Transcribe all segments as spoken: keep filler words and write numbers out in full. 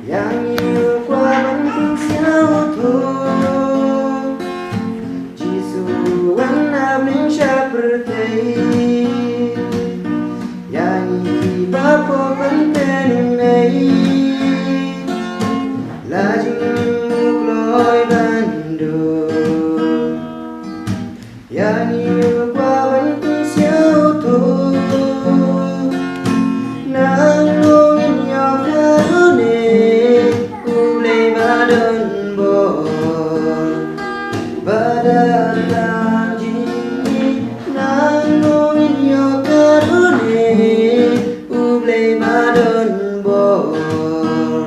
Ïa ngi u kwah ban pynsngew u thuh, Jisu wan hapdeng sha pyrthei. Ïa ngi ba pop ban pynmih, la jingim u kloi ban duh. Ïa ngi u kwah ban pynsngew u thuh, nangno ngin ïoh ka dune, U Blei ba don bor. Ba dap tang jingmih, nangno ngin ïoh ka dune, U Blei ba don bor.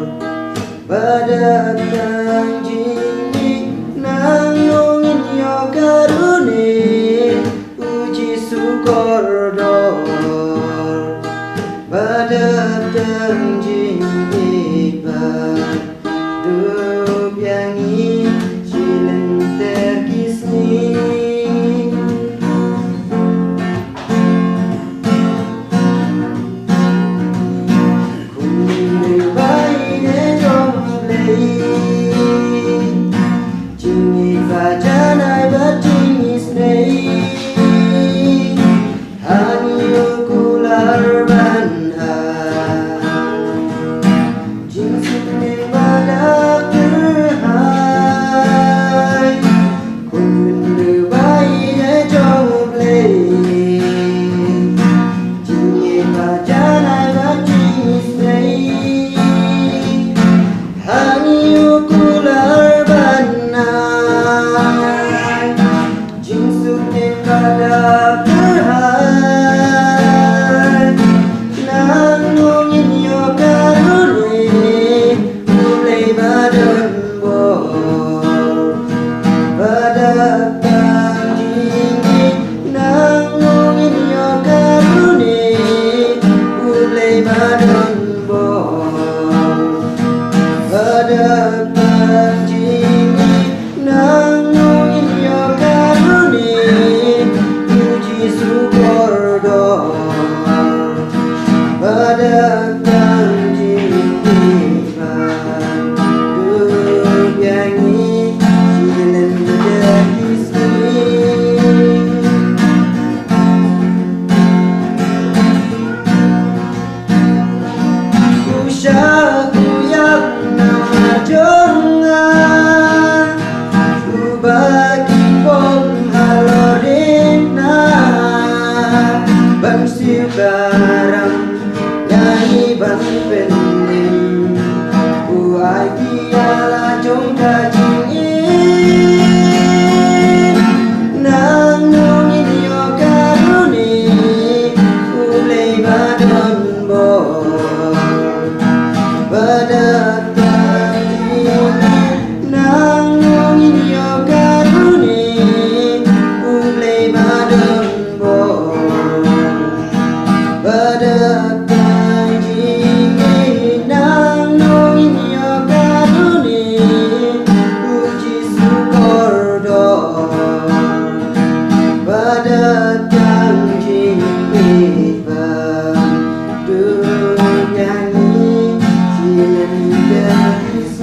Ba dap tang jingmih, nangno ngin ïoh ka dune, U Jisu kordor. Ba dap tang jingmih, ba dup ïa ngi shi lynter ki sngi. Kumno ba ïeit jong U Blei, jingngeit ba janai bad jingisynei. Ha ngi u kular ban ai jingsngewbha ba la kyrhai. Kumno ba ïeit jong U Blei, jingngeit ba janai bad jingisynei. Ha ngi u kular ban ai jingsngewbha ba la kyrhai. Nangno ngin ïoh ka dune, U Blei ba don bor. Ba dap tang jingngeit, nangno ngin ïoh ka dune, U Blei ba don bor. Ba dap tang jingngeit, nangno ngin ïoh ka dune, U Jisu kordor. Ba dap tang jingngeit, ba dup ïa ngi shi lynter ki sngi. U shah u ïap namar jong nga, uba ki pop halor ri na, ban siew karam ïa ngi ban pynim. U ai ki ïa la jong ka jingim. Nangno ngin ïoh ka dune, U Blei ba don bor. Ba dap tang jingngeit, nangno ngin ïoh ka dune, U Blei ba don bor. Ba dap tang jingngeit, nangno ngin ïoh ka dune, U Jisu kordor. Ba dap tang jingngeit, ba dup ïa ngi shi lynter ki sngi.